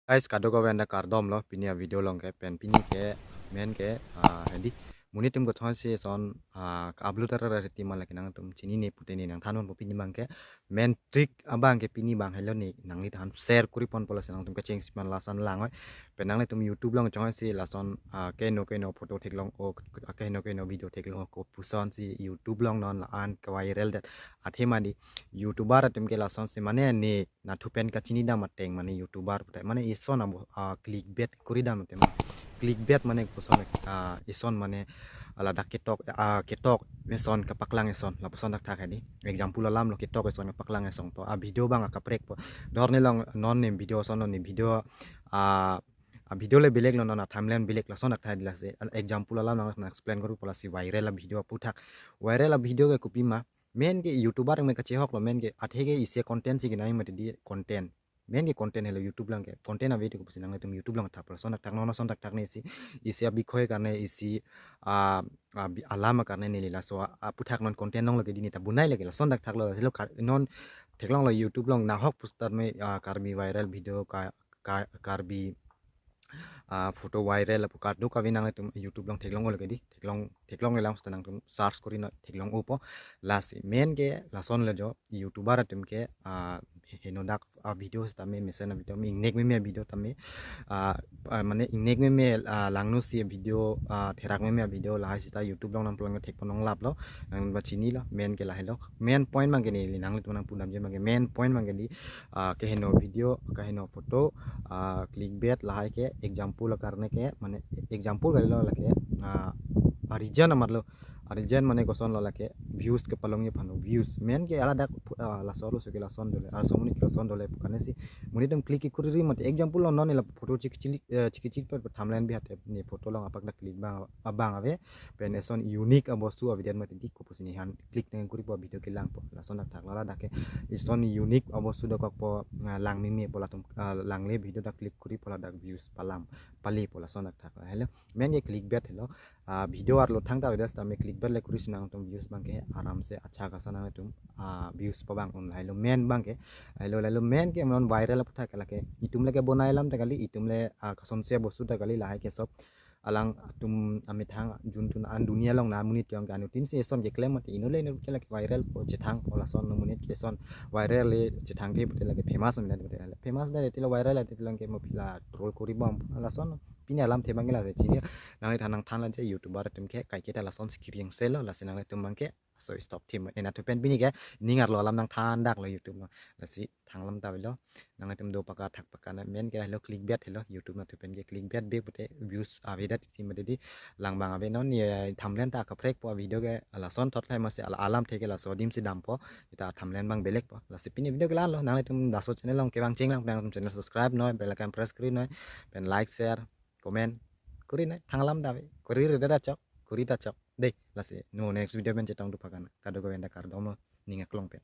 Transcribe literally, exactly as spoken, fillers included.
Guys, kadokave anta kardom lo pini a video along ke, pen pini ke, ah, main ke, ah, hedi. Monit atum kethom si eson, ah, ka-upload ara reti ma lake nangtum chinine pute ne nangthan ponpo pini abang ke. Main trick abang ke pini abang helo ne nangliphan share kori ponpo, lasi nangtum kechengsi man lason lang oi. Pen nanglitum YouTube along chong si lason, ah, keno keno photo theklong o, ah, keno keno video theklong o, kopuson si YouTube along non la-an ke-viral det. Athe mane YouTuber atum ke lason si mane ne nathu pen kachini dam ateng mane YouTuber puthot mane eson abo, ah, clickbait kori dam ateng mane. Clickbait mane kopuson, ah, eson mane ladak ketok, ah, ketok eson kepaklang eson lapuson thakthak hedi. Example alam lo, ketok eson kepaklang eson to a video abang akaprek po. Dor ne long non ne video ason, non ne video, ah, a video le belek lo, non a thumbnail belek, lason thakthak hedi. Lasi example alam nang explain kori ponpo, lasi viral a video aphuthak. Viral a video ke kopima, main ke YouTuber me kachehok lo, main ke athe ke isi content si kenai mati di content. Main ke content helo YouTube along ke. Content ave itu kopusi nanglitum YouTube along thaplo, lason thakthak non, lason thakthak ne isi, isi a bikhoi karne, isi, ah, ah, bi-, alam karne neli laso a, aphuthak non content along lake di ne ta bonai lake, lason thakthak lo. Helo kar-, non theklong lo YouTube along nahok pustar me, ah, Karbi viral video ka, ka, Karbi, ah, photo viral apu kadokave nanglitum YouTube along theklong o lake di. Theklong, theklong elang seta nangtum search kori non theklong o po. Lasi main ke lason lo jo YouTuber atum ke, ah, henodak a video seta me, mesen a video me, ingnek meme a video tame, ah, ah, mane ingnek meme, ah, langno si a video, ah, therak meme a video lahai seta YouTube along nangplang thek ponlap lo, nang ba chini lo, main ke lahelo. Main point abang ke neli nanglitum nangpu damji abang ke, main point abang ke di, ah, keheno video, keheno photo, ah, clickbait lahai ke example karne ke, mane example kali lo lake, ah, a reason amat lo, a reason mane koson lo lake views kepalongji aphan lo, views. Main ke ladak, ah, laso arloso ke lason dole, arloso monit ke lason dole pu karne si monit atum click kori ri mati. Example lo non ne la photo chik chili, eh, chik chik per thumbnail bi hate ne photo along apak dak click abang, abang ave. Pen eson unique abostu avedet mati di kopusi nephan click nang kori po video kelang po, lason thakthak. Ladak ke eson unique abostu dokok po, ah, lang meme po, latum, ah, langle video dak click kori po ladak views palam pale po, lason thakthak. Helo, main ke clickbait helo. Ah, video arlo thangta avedet seta me clickbait le kori si nangtum views abang ke aram se accha kasa nangtum, ah, views pa abang un lahelo main abang ke. Helo, helo main ke non viral aphuthak ke lake itum lake bonai alam ta kali, itum le, ah, kosonsi abostu ta kali, lahai ke sob alangtum amethang juntun an dunia along na monit yong ke anuttin si eson keklem mati, inut le inut ke lake viral po, chethang po, lason lo monit ke eson viral le chethangthe pute lake famous mena pute, famous det tilo viral det tilo ke mo pila troll kori bom lason. Pini alamthe abang ke lasi chini, nangliphan nangthan la je YouTuber atum ke kaike ta lason si kiri-ang se lo, lasi nanglitum abang ke so stop thim. Ena thu pen pini ke ning arlo alam nangthan dak lo YouTube lo. Lasi thanglam ta avelo. Nanglitum do paka thak paka na, main ke helo clickbait helo, YouTube nathu pen ke clickbait be pute views avedet ti mati di, lang abang ave. Non ye thumbnail ta kaprek po video ke, lason thot lai masi ala alamthe ke laso adim si dampo, ita thumbnail abang belek po. Lasi pini video ke la-an lo, nanglitum laso channel along kevang cheng lang, nangtum channel subscribe noi, bell icon press kori noi, pen like, share, comment kori noi, thanglam ta ave, kori ri ta chok, kori ta chok. Dei, lasi no next video pen chetong tu paka na, kadokave anta kardom lo, ning aklong pen.